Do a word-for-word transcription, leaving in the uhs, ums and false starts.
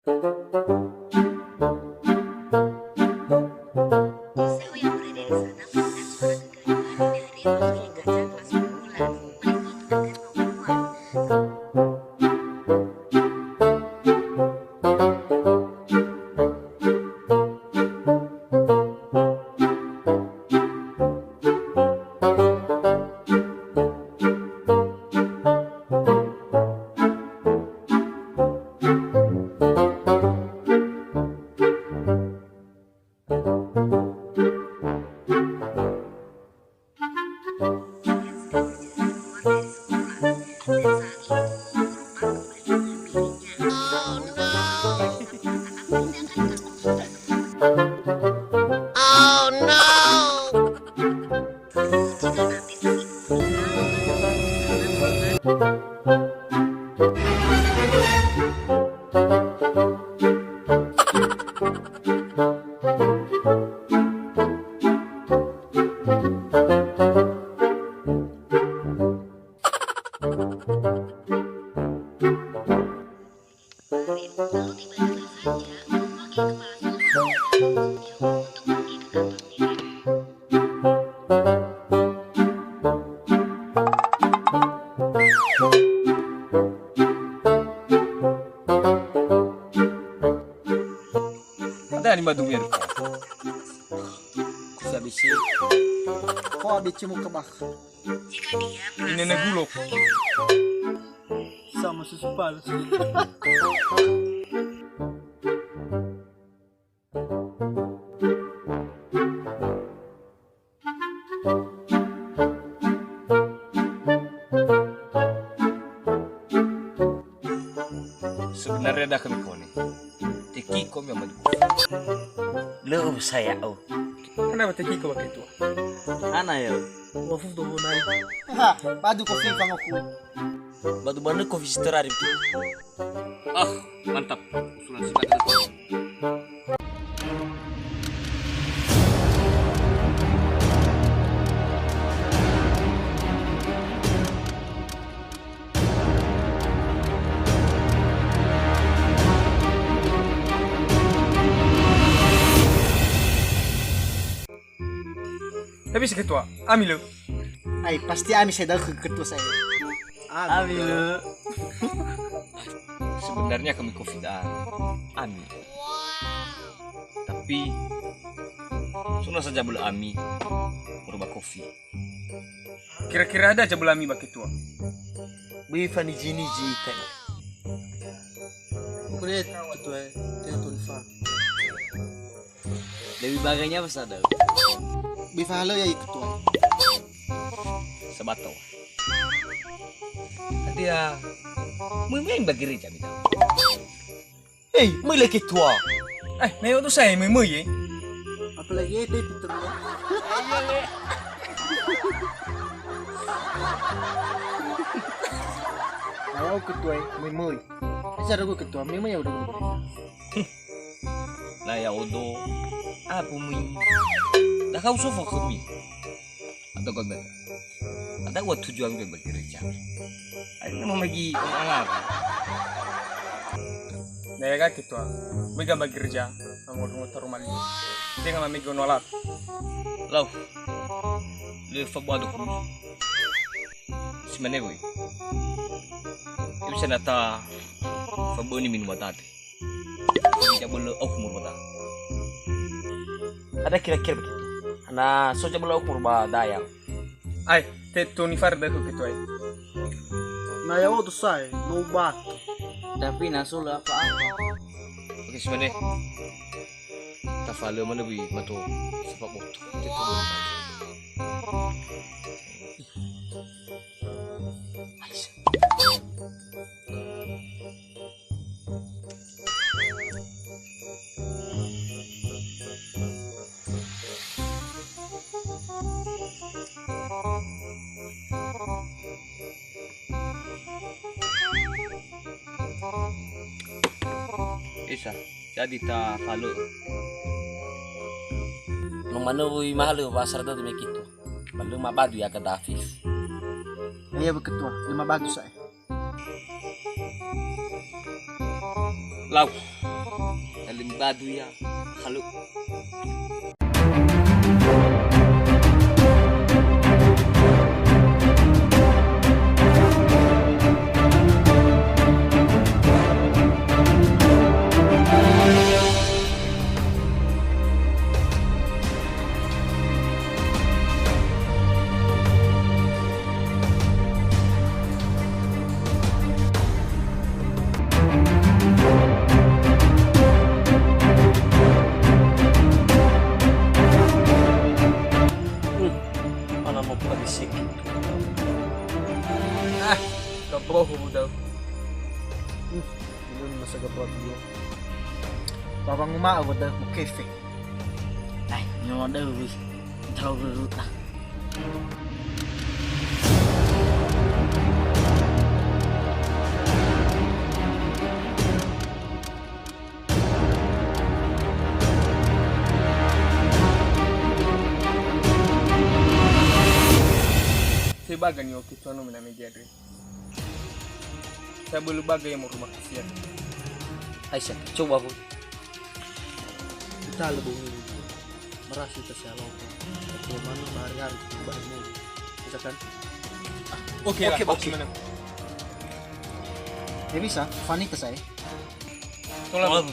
Bisa uya berada di sana mendengar suara genggaman dari layar kaca kelas sepuluh bulan. Klik itu akan membuat Ada ni madu mir. Bisa bisi. Ko abisi mu kebah. Ini negulok. Sama susu palsu. Sebenarnya ada kami kone. Teki komi ama duku. Leo saya oh. Kenapa teki ko pakai tua? Ana ya. Wafuf do nai. Ha, badu kofi fangoku. Badu bane kofi siterari. Ah, mantap. Usulan si mantap. Tapi si ketua, ami lö. Ai, pasti ami saya dahu ketua saya. Ami lö. Sebenarnya kami covid a, ami. Tapi, so na saja bela ami, merubah kofi. Kira-kira ada aja bela ami ba ketua. Bui fani jini jita. Kulit ketua, ketua fa. Lebih bagainya apa sadar? Bui fahalö ya ketua. Sabato. Dia, mui main bagi gereja, mi tahu. Eh, möi lagi tua. Eh, na ya'odo sa'ae möi-möi, eh. Apalagi eh, teh pinter ya. Kalau ketua, eh, möi-möi. Eh, cara gue ketua, möi-möi ya udah gue. Na ya'odo, apa möi? Dah kau sofa kami. Atau kau betul? Ada buat tujuan gue bekerja. Akhirnya mau lagi alar. Na ya ketua, mega ba gereja, ngomong taru mali. Dia nggak mega nolat. Lau, le fa buat aku. Si mana gue? Bisa nata fa bani minum batate. Jabölö aku murba. Ada kira-kira begitu. Na so jabölö aku murba daya. Ai, tetu ni farda ku ketua. Na ya'odo sa'ae, no batu. Tapi na so lö apa-apa. Oke, sebenarnya. Tafalö mana bi mato sepak boto. Tetu. Aisyah. Isa, jadi tafalö. No manö wui mahalö wa sarada demi kitu. Ba lö mabadu ya Gaddafi. Iya, beketua, lima bagus sa'ae. Lau. Badu ya, halu. Hmm, mana mau pada siki. Ah, gabohu dau. Hmm, ini masa gabohu dia. Bawang uma aku dah mukefe. Ai, nyono dau wi. Terlalu berutah. Tebaga ni oke tuanu mina media dre. Saya belum baga yang mau rumah kasihan. Aisyah, coba bu. Kita lebih Merasi ita sialoko. Betul mana bahari-hari bahari mulu. Bisa kan? Oke, oke, oke. Ya bisa, Fani ke saya. Tolong.